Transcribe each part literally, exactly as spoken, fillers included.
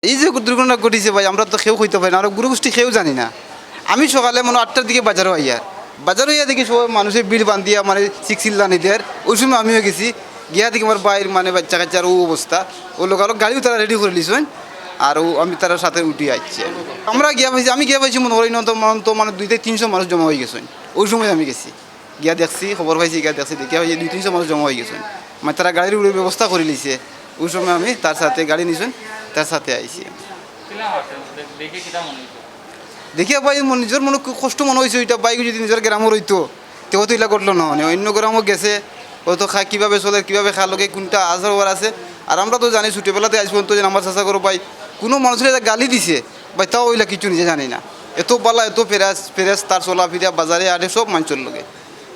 এই যে দুর্ঘটনা ঘটিছে ভাই, আমরা তো কেউ কইতাম পারি না, আমরা গুরু গোষ্ঠী কেউ জানি না। আমি সকালে মনে হয় আটটার দিকে বাজারো আইয়ার, বাজারো আইয়া দেখি সব মানুষে ভিড় বান্ধিয়া মানে চিক চিল্লানি দের। ওই সময় আমিও গেছি, গিয়া দেখি আমার ভাইর মানে বাচ্চা কাচ্চার ও অবস্থা। ও লোকালো গাড়িও তারা রেডি করিলিছইন, আর ও আমি তারার সাথে উঠি আইছি। আমরা গিয়া পাইছি, আমি গিয়া পাইছি মনে করি অন্তত, অন্তত মানে দুই থেকে তিনশো মানুষ জমা অইগেছইন। ওই সময় আমি গেছি, গিয়া দেখছি, খবর পাইছি, গিয়া দেখছি, দেখিয়া পাইছি দুই তিনশো মানুষ জমা অইগেছইন। মানে তারা গাড়ির উপরে ব্যবস্থা করিলিছে। ওই সময় আমি তার সাথে গাড়ি নিছইন, তার সাথে আইছি। কিলা মারছে? দে-, দেখে কিতা মনে হইছে? দেখিয়া ভাই মন-, নিজর মনে খুব কষ্ট মনে হইছে, ওইটা বাইক যদি নিজর গ্রামর হইতো, তে হয়তো ইলা ঘটলো না। মানে অন্য গ্রামও গেছে, হয়তো খা-, কিভাবে চলে, কিভাবে খার লগে কোনটা আচার ব্যবহার আছে। আর আমরা তো জানি ছোটোবেলাতে আইজ পর্যন্ত যে আমার চাচা করো ভাই, কোনো মানুষের একটা গালি দিছে ভাই, তাও ওইলা কিছু নিজে জানি না। এত বালা, এত ফেরেশ, ফেরেশ তার চলাফিরা, বাজারে আটে সব মানুষের লগে।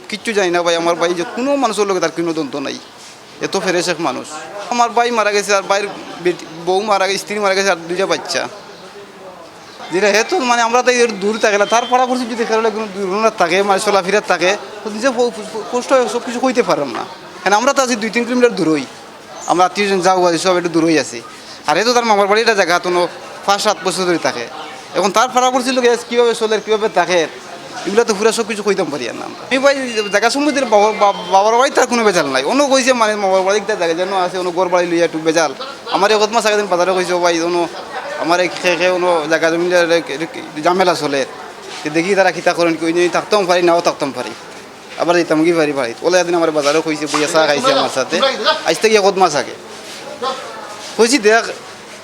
কিচ্ছু জানি না ভাই, আমার ভাই যে কোনো মানুষের লগে তার কোনো দ্বন্দ্ব নাই। এত ফেরেশ এক মানুষ। আমার ভাই মারা গেছে, আর ভাইর বেটি, বউ মারা গেছে, স্ত্রী মারা গেছে, আর দুইটা বাচ্চা। যেটা হে তো মানে আমরা তো এর দূর থাকে না, তার পাড়া পড়শি যদি কারো কোনো দুর্ঘটনা থাকে, মানে চলাফিরা থাকে, তো নিজে প-, প-, কষ্ট হয়, সব কিছু কইতে পারলাম না। কারণ আমরা তো আছি দুই তিন কিলোমিটার দূরই, আমরা আত্মীয় স্বজন যাও আছি, সব একটু দূরই আছি। আর হে তো তার মামার বাড়ি একটা জায়গা, তো পাঁচ সাত বছর ধরে থাকে। এখন তার পাড়া পড়শি লোকে কীভাবে চলে, কীভাবে থাকে, এগুলা তো পুরা সব কিছু কইতাম পারি আর না আমরা। আমি ভাই জায়গা সম্বন্ধে বাবার, বা-, বাবার বাড়ি তার কোনো বেজাল নাই। অন্য কইছে মানে বাবার বাড়ি একটা জায়গা যেন আছে, অন্য ঘর বাড়ি লইয়া একটু বেজাল। আমার এক বদমাস আগে দিন বাজারে কইছে, "ও ভাই, অন্য আমার এক খে খে অন্য জায়গা জমি লইয়া এক, এক ঝামেলা চলে।" তো দেখি তারা কিতা করেন, কি ওই নিয়ে থাকতাম পারি, নাও থাকতাম পারি। আবার যাইতাম কি পারি বাড়িত। ওলা একদিন আমার বাজারে কইছে, বইয়া চা খাইছে আমার সাথে। আইজ থেকে এক বদমাস আগে। কইছি, "দেখ,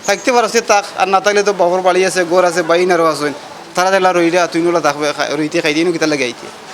থাকতে পারছে থাক, আর না থাকলে তো বাবার বাড়ি আছে, ঘর আছে, বাইন আরও আছেন। তারা যেলা রইরা, তুই নোলা থাকবে, খা-, রইতে খাই দিয়ে কিতা লাগে আইতে।"